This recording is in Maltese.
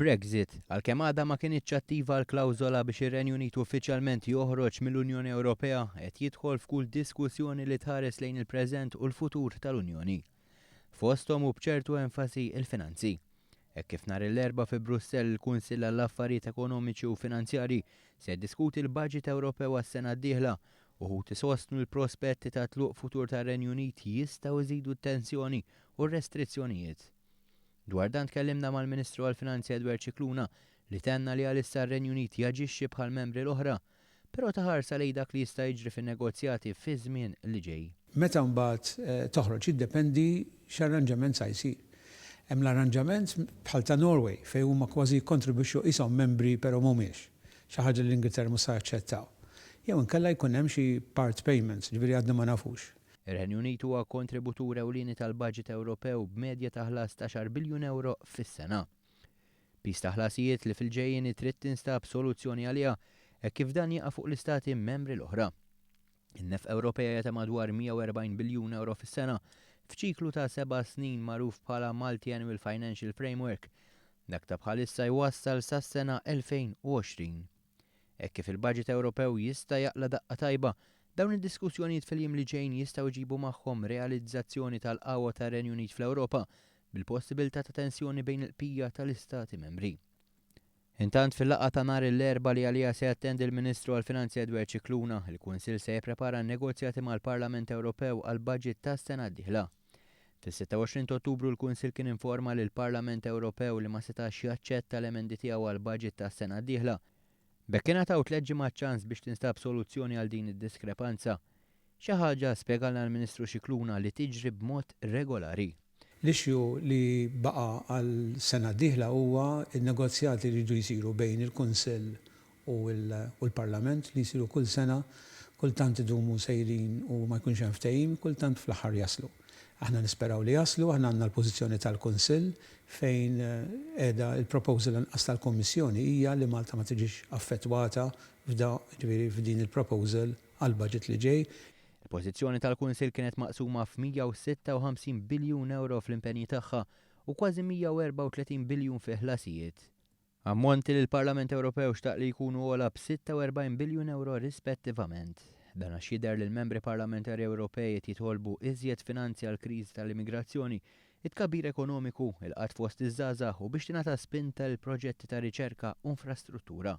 Il-Brexit, għalkemm għadha ma kinitx attiva l-klawżola biex ir-Renju Unit uffiċjalment joħroġ mill-Unjoni Ewropea, qed jidħol f'kull diskussjoni li tħares lejn il-preżent u l-futur tal-Unjoni. Fosthom u b'ċertu enfasi il-finanzi. Hekk kif nhar l-Erbgħa fi Brussell il-Kunsill għall-Affarijiet Ekonomiċi u Finanzjarji se jiddiskuti l-baġit Ewropew għas-sena d-dieħla, uħud isostnu li l-prospetti ta' tluq futur tar-Renju Unit jistgħu jżidu t-tensjoni u r-restrizzjonijiet. Dwar dan tkellimna mal-Ministru għall-Finanzi Edward Scicluna li tenna li għalissa r-Renju Unit jaġixxi bħall-membri l-oħra, però ta ħarsa lejn dak li jista' jiġri fin-negozjati fiż-żmien li ġej. Meta mbagħad toħroġ jiddependi x'arranġament sa jsir. Hemm l-arranġament bħal ta' Norway fejn huma kważi jikkontribwixxu qishom membri però mhumiex, xi ħaġa li l-Ingilterra mhux sa jaċċettaw. Jew inkella jkun hemm xi part payments, jiġifieri għadna ma nafux. Ir-Renju Unit huwa kontributur ewlieni tal-baġit Ewropew b'medja ta' ħlas ta' għaxar biljun ewro fis-sena. Piż ta' ħlasijiet li fil-ġejjieni trid tinstab soluzzjoni għaliha hekk kif dan jaqa' fuq l-istati membri l-oħra. In-nefqa Ewropea hija ta' madwar 140 biljun ewro fis-sena f'ċiklu ta' seba' snin magħruf bħala Multi-Annual Financial Framework. Dak ta' bħalissa jwassal sas-sena 2020. Hekk kif il-baġit Ewropew jista' jaqla' daqqa tajba, dawn id-diskussjonijiet fil-jiem li ġejjin jistgħu jġibu magħhom realizzazzjoni tal-qawwa tar-Renju Unit fl-Ewropa, bil-possibilità ta' tensjoni bejn il-bqija tal-istati membri. Intant fil-laqgħa ta' nhar l-Erbgħa li għaliha se jattendi l-Ministru għall-Finanzi Edward Scicluna, il-Kunsill se jipprepara n-negozjati mal-Parlament Ewropew għall-baġit tas-sena d-dieħla. Fis-26 ta' Ottubru l-Kunsill kien informa lill-Parlament Ewropew li ma setax jaċċetta l-emendi tiegħu għall-baġit tas-sena d-dieħla. B'hekk ingħataw tlett ġimgħat ċans biex tinstab soluzzjoni għal din id-diskrepanza. Xi ħaġa, spjegalna l-Ministru Scicluna, li tiġri b'mod regolari. L-issue li baqa' għal sena d-dieħla huwa n-negozjati li jridu jsiru bejn il-Kunsill u l-Parlament li jsiru kull sena, kultant idumu sejrin u ma jkunx hemm ftehim, kultant fl-aħħar jaslu. Aħna nisperaw li jaslu, aħna għandna l-pożizzjoni tal-Kunsill fejn qiegħda l-proposal anqas tal-Kummissjoni hija li Malta ma tiġix affettwata f'da, jiġifieri f'din il-proposal għall-budget li ġej. Il-pożizzjoni tal-Kunsill kienet maqsuma f'156 biljun ewro fl-impenji tagħha u kważi 134 biljun fi ħlasijiet. Ammonti li l-Parlament Ewropew xtaq li jkunu ogħla b'46 biljun ewro rispettivament. Dan għax jidher li l-Membri Parlamentari Ewropej qed jitolbu iżjed finanzi għall-kriżi tal-immigrazzjoni, it-tkabbir ekonomiku, il-qgħad fost iż-żgħażagħ u biex tingħata spinta lil proġetti ta' riċerka u infrastruttura.